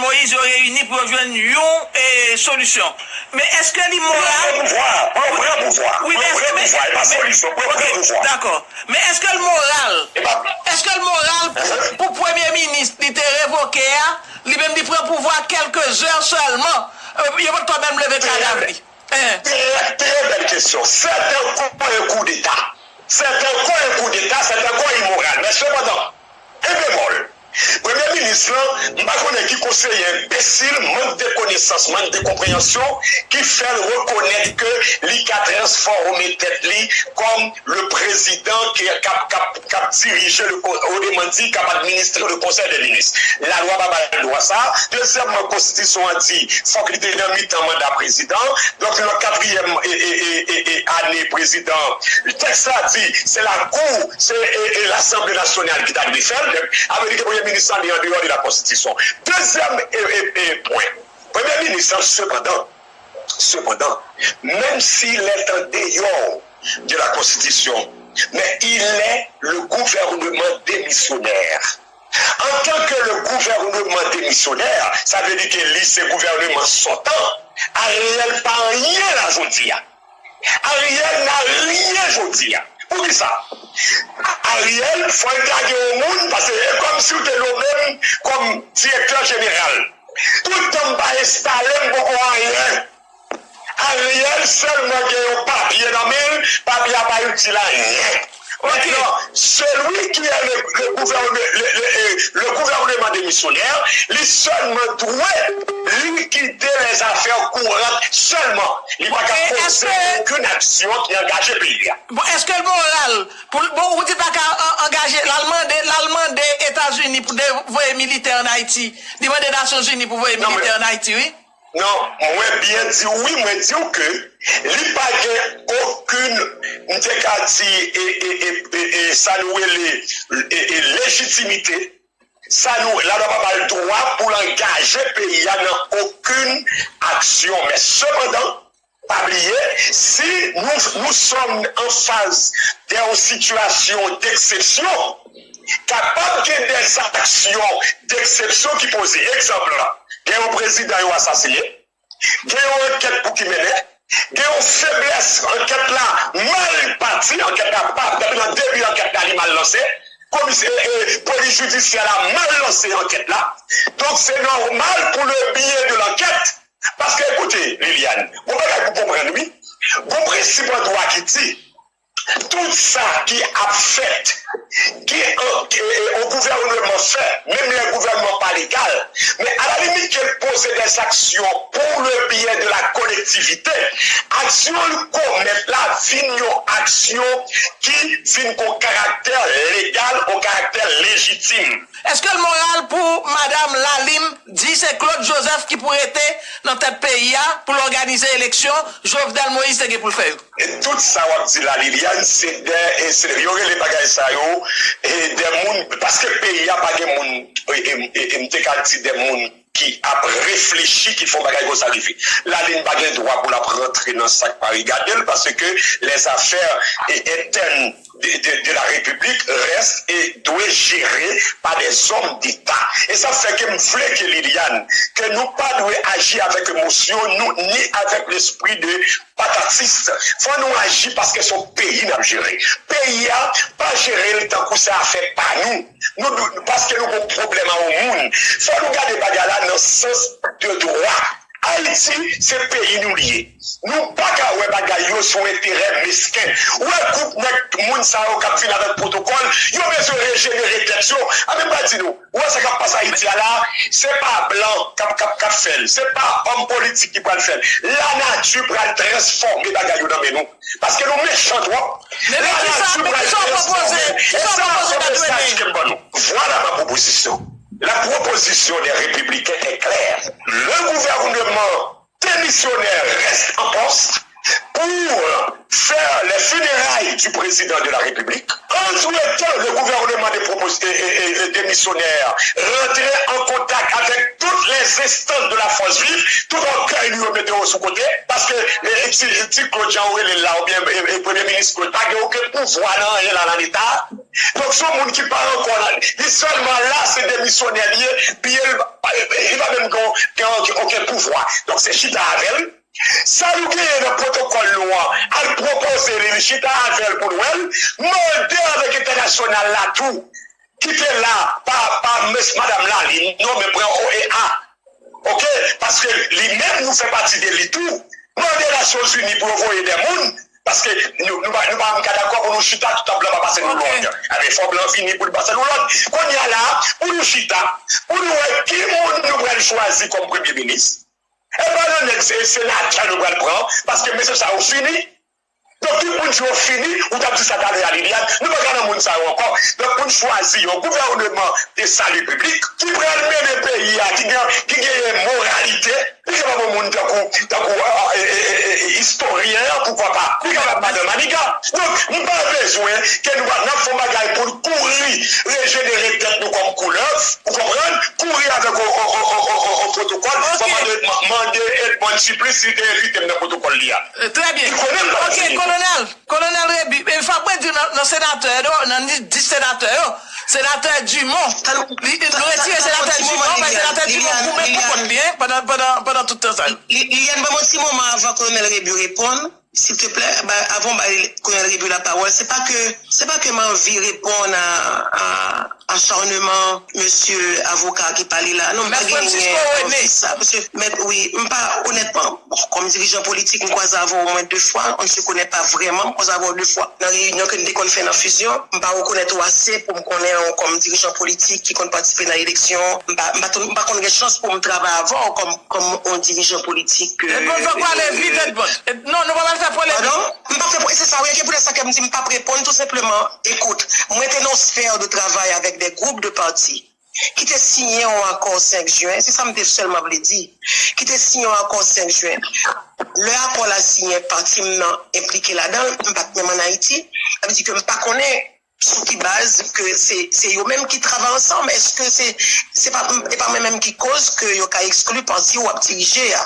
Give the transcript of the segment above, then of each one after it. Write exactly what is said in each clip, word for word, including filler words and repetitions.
Moïse yo reyini pou yo jwenn yon e, solisyon. Men èske li moral? Pran pouvwa, pran, pran pouvwa. Wi, men, men, men, dakò. Men èske l moral? Èske l moral pou, pou premye minis li te revoke a, li menm li pran pouvwa kèlke zè sèlman? E, yo pa t menm leve kadav li. Trè, trè bèl kesyon. Sèt ankò yon koudeta. Sèt ankò yon koudeta, sèt ankò imoral. Men sepandan, en bemòl, premye minis lan, m pa konnen ki konseye enbesil, mank de konesans, mank de konpreyansyon, ki fè l rekonèt ke li ka transfòme tèt li kòm le prezidan ki k ap, k ap, k ap dirije le, otrèman di, k ap administre le konsèy de minis. Lalwa pa ba l dwa sa. Dezyèmman, konstitisyon an di fòk li te nan mitan manda prezidan. Donk, nan katriyèm e, e, e, e, e, ane prezidan, tèks la di se lakou, se e, e, Lasanble Nasyonal ki ta dwe fè l. Donk, sa vle di ke premye minis lan li andeyò de la konstitisyon. Dezyèm e, e, e, pwen. Premye minis lan, sepandan, sepandan, menm si l est en dehors de la Constitution, mais il est le gouvernement démissionnaire. Antanke le gouvernement démissionnaire, sa vle di ke li se gouvènman sòtan, Ariel pa anyen la jodi a. Ariel n'a rien jodi a. Poukisa? Ariel, fò l lage yon moun, paske e kòmsi w te nonmen m kòm direktè jeneral. Tout tan m pa enstale, m poko anyen. Ariel sèlman gen yon papye nan men l, papye a pa itil anyen. Maintenant, celui qui est le, le gouverne-, le, le, euh, le gouvernement démissionnaire, li sèlman dwe likide les affaires courantes sèlman. Li pa ka poze okenn aksyon ki angaje peyi a. Bon, èske l moral pou l, bon, ou di l pa ka an-, angaje, l al mande, l al mande Etazini pou de-, voye militè ann Ayiti, li mande Nasyonzini pou voye militè ann Ayiti, wi. Non, mwen byen di w wi, mwen di w ke li pa gen okenn, m te ka di, e, e, e, e, e, sa nou rele, e, e, lejitimite, sa nou, lalwa pa ba l dwa pou l angaje peyi a nan okenn aksyon. Men sepandan, pa bliye, si nous, nous sommes en face de yon sitiyasyon d'exception, kapab gen des actions d'exception ki poze. Egzanp, gen yon prezidan yo asasinen, gen yon ankèt pou ki mennen, gen yon feblès, ankèt la mal pati, ankèt la pa, depi nan debi ankèt la li mal lanse, komisè, e, polis jidisyè la mal lanse ankèt la. Donk, se nòmal pou le biais de l'enquête, paske, ekoute, Liliane, gon bagay pou konprann, wi. Gon prensip an dwa ki di, tout sa ki ap fèt, ki an, ke, e, yon gouvènman fè, menm lè gouvènman pa legal, men à la limite ke l poze des actions pour le bien de la collectivité, aksyon l komèt la vin yon aksyon ki vin gon karaktè legal, yon karaktè lejitim. Èske l moral pou madanm Lalime di se Claude Joseph ki pou rete nan tèt peyi a pou l òganize eleksyon Jovenel Moïse te gen pou l fè yo? E tout sa w ap di la, Liliane, se de, e se, yo rele bagay sa yo, e de moun, paske peyi a pa gen moun, e, e, e, e m te ka di de moun ki ap reflechi ki fè yon bagay konsa rive. Lalime pa gen dwa pou l ap rantre nan sa k pa regade l, paske les affaires, e, internes de, de, de la République reste et doit gérer par des hommes d'État. E sa fè ke m vle ke Liliane, ke nou pa dwe aji avèk emosyon nou, ni avèk lespri de patatis. Fò nou aji paske se yon peyi n ap jere. Peyi a, pa jere l tankou se afè pa nou. Nou, nou, paske nou gon pwoblèm a yon moun. Fò nou gade bagay la nan sans de dwa. Ayiti, se peyi nou li ye. Nou pa ka wè bagay yo sou enterè mesken. Ou wè gwoup nèg moun sa yo k ap vin avèk pwotokòl, yo bezwen rejenere tèt yo. A men m pral di nou, ou wè sa k ap pase Ayiti a la, se pa blan k ap, k ap, k ap fè l. Se pa òm politik ki pral fè l. Lanati pral transfòme bagay yo nan men nou. Paske nou mechan twòp. Men, men kisa, men kisa w pwopoze? Kisa w pwopoze k ap mennen? Vwala ma pwopozisyon. La proposition des Républicains est claire. Le gouvernement démissionnaire reste en poste. pour faire les funérailles du président de la République. Entre-temps, le gouvernement de propos- et, et, et, et démissionnaire rentrait en contact avec toutes les instances de la force vive, tout orgèy nou yo mete yo sou kote, paske e, e, ti, ti Claude Jean ou rele l la, oubyen e, e, Premye Minis Claude, pa gen okenn pouvwa nan anyen la nan Leta. Donk, se yon moun ki pa ankò la. Li sèlman la, se demisyonè li ye, piye l, li pa menm gen, gen, gen okenn pouvwa. Donk, se chita avè l. Sa nou genyen nan pwotokòl nou an, al pwopoze li, li chita avè l pou l wè l, mande avèk entènasyonal la tou, ki te la pa, pa mes madanm la, li nonmen pran O E A. Oke? Paske li menm, nou fè pati de li tou. Mande Nasyonzini pou yo voye de moun, paske nou, nou pa, nou pa menm ka dakò pou nou chita tout tan blan pa pase nou lòd. Ebyen, fò blan vini pou l pase nou lòd. Kounye a la, pou nou chita, pou nou wè ki moun nou pral chwazi kòm premye minis. E pa nan nèg se- senatè nou pral pran, paske mesye sa yo fini. Donk, tout moun di yo fini, ou t ap di sa talè a, Liliane, nou pa ka nan moun sa yo ankò. Donk, pou n chwazi yon gouvèneman de sali piblik ki pral mennen peyi a, ki gen, ki genyen moralite, li kapab yon moun tankou, tankou, e, e, e, e, e, istoryen an, poukwa pa, li kapab madan Maniga. Donk, m pa bezwen ke nou pa, n ap fè yon bagay pou n kouri rejenere tèt nou kòm koulèv, ou konprann? Kouri avèk yon, yon, yon, yon, yon, yon pwotokòl, fò mande, mande Edmonde Supplice si li te envite m nan pwotokòl li a. Trè byen. Li konnen m pa vini. Oke, Kolonèl, Kolonèl Rebu, e fòk mwen di w nan, nan senatè yo, nan dis senatè yo, senatè Dumont, li, nou retire senatè Dumont, men senatè Dumont goumen pou kont li, en, pandan, pandan, pandan tout tan sa yo. Li, Liliane, ban m yon ti moman avan Kolonèl Rebu reponn. Silteplè, ba, avan w bay Kolonèl Rebu lapawòl, se pa ke, se pa ke m anvi reponn a, a, acharnement mesye avoka ki pale la. Non, m pa genyen anvi sa. Paske, mèt, wi, m pa, onètman, bon, kòm dirijan politik, m kwaze avè w omwen de fwa. On ne se connaît pas vraiment, m kwaze avè w de fwa. Nan reyinyon ke n te konn fè nan Fusion, m pa rekonèt ou ase pou m konnen w kòm dirijan politik ki konn patisipe nan eleksyon. M pa, m pa, t- m pa konn gen chans pou m travay avè w kòm kòm yon dirijan politik. Edmond, fòk w ale vit, Edmond. Ed- non, nou pa pral fè polemik. Padon? M p ap fè po- se sa, wi, e se poutèt sa ke m di m p ap reponn, tou senpleman. Ekout, mwen te nan yon sfè de travay avèk de gwoup de pati ki te siyen yon akò senk jen, se sa m te sèlman vle di, ki te siyen yon akò senk jen. Lè akò la siyen, pati m nan enplike ladan l, m pa t menm ann Ayiti, sa vle di ke m pa konnen sou ki baz ke se, se yo menm ki travay ansanm? Èske se, se pa, e pa mwen menm ki koz ke yo ka ekskli pati w ap dirije a?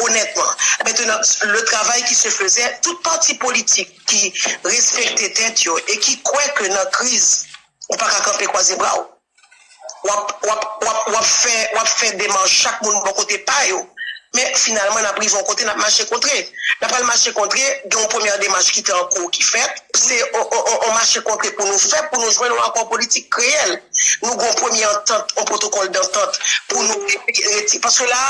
Onètman. Maintenant, le travail qui se faisait, tout pati politik ki respekte tèt yo e ki kwè ke nan kriz, ou pa ka kanpe kwaze bra w. W ap, w ap, w ap, w ap fè, w ap fè demach chak moun bò kote pa yo. Men finalman, n ap rive yon kote, n ap mache kontre. N ap pral mache kontre, gen yon premyè demach ki te an kou ki fèt. Se yon, yon, yon, yon mache kontre pou nou fè, pou nou jwenn yon akò politik reyèl. Nou gen yon premye antant, yon pwotokòl dantant pou nou reti. Paske la,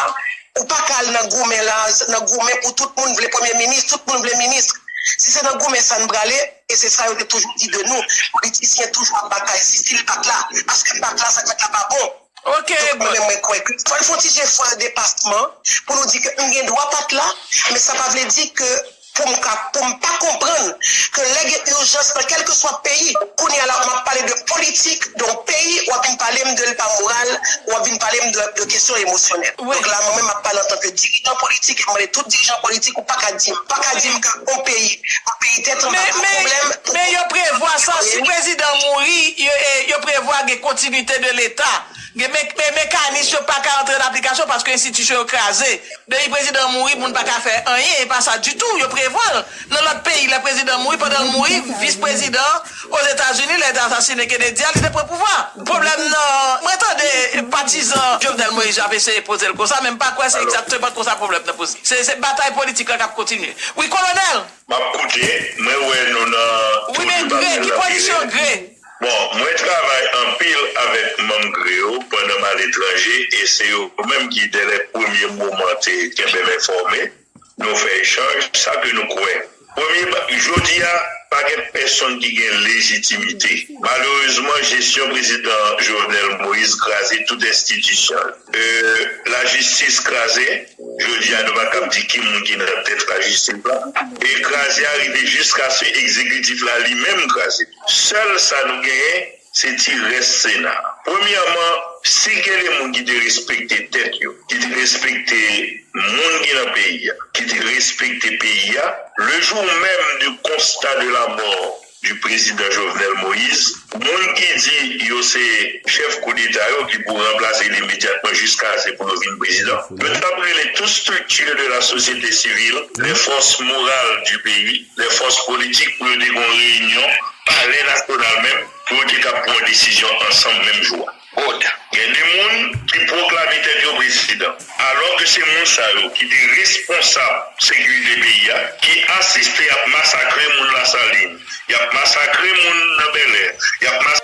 ou pa ka al nan goumen la, nan goumen pou tout moun vle premye minis, tout moun vle minis. Si se nan goumen sa n prale, e se sa yo te toujou di de nou, politisyen toujou ap batay si, si l pa t la, paske l pa t la, sa k fèt la pa bon. Oke, Donk, mwen menm, mwen kwè ke fò n fè yon ti jefò de depasman pou nou di ke m gen dwa pa t la, men sa pa vle di ke pou m ka, pou m pa konprann ke lè gen ijans nan kèlkeswa peyi, kounye a la, m ap pale de politik, donk peyi, w ap vin pale m de l pa moral, w ap vin pale m de, de kesyon emosyonèl. Wi. Donk la, mwen menm, m ap pale antanke dirijan politik, e m mande tout dirijan politik, ou pa ka di m, pa ka di m ke yon peyi, yon peyi tèt anba, pa pwoblèm pou Men yo prevwa sa, si prezidan mouri, yo, e, yo prevwa gen kontinite de Leta. Gen me- me- mekanis yo pa ka antre an aplikasyon paske enstitisyon yo kraze. Depi prezidan an mouri, moun pa ka fè anyen, e pa sa ditou, yo prevwa l. Nan lòt peyi, lè prezidan mouri, pandan l mouri, vis prezidan Ozetazini, lè yo te asasinen Kennedy a, li te pran pouvwa. Pwoblèm nan, mwen tande patizan Jovenel Moïse ap eseye poze l konsa, men m pa kwè se egzakteman konsa pwoblèm nan poze. Se, se batay politik la k ap kontinye. Wi, Kolonèl! M ap koute, mwen wè nou nan Wi, men Gre, ki pozisyon Gre? Bon, mwen travay anpil avèk manm Gre yo pandan m aletranje, e se yo menm ki, dè lè premye moman, te kenbe m enfòme. Nou fè echanj, sa ke nou kwè. Premye ba, jodi a, pa gen pèsonn ki gen lejitimite. Malerezman, jesyon prezidan Jovenel Moïse kraze tout enstitisyon l. E, lajistis kraze. Jodi a, nou pa kab di ki moun ki nan tèt lajistis la. E kraze a rive jiskaske egzekitif la li menm kraze. Sèl sa nou genyen, se ti rès Sena. Premyèman, si gen de moun ki te respekte tèt yo, ki te respekte moun ki nan peyi a, ki te respekte peyi a, le jour même du constat de la mort du président Jovenel Moïse, moun ki di yo se chèf koudeta yo ki pou ranplase l imedyatman jiskaske pou yo vin prezidan, yo t ap rele tout strikti de la société civile, les forces morales du pays, les forces politiques, pou yo te gen yon reyinyon palè nasyonal menm, pou yo te kab pran yon desizyon ansanm menm jou a. Gen de moun ki pwoklame tèt yo prezidan, alò ke se moun sa yo ki te responsab sekirite peyi a, ki asiste ap masakre moun Lasalin, y ap masakre moun nan Bèlè, y ap mas-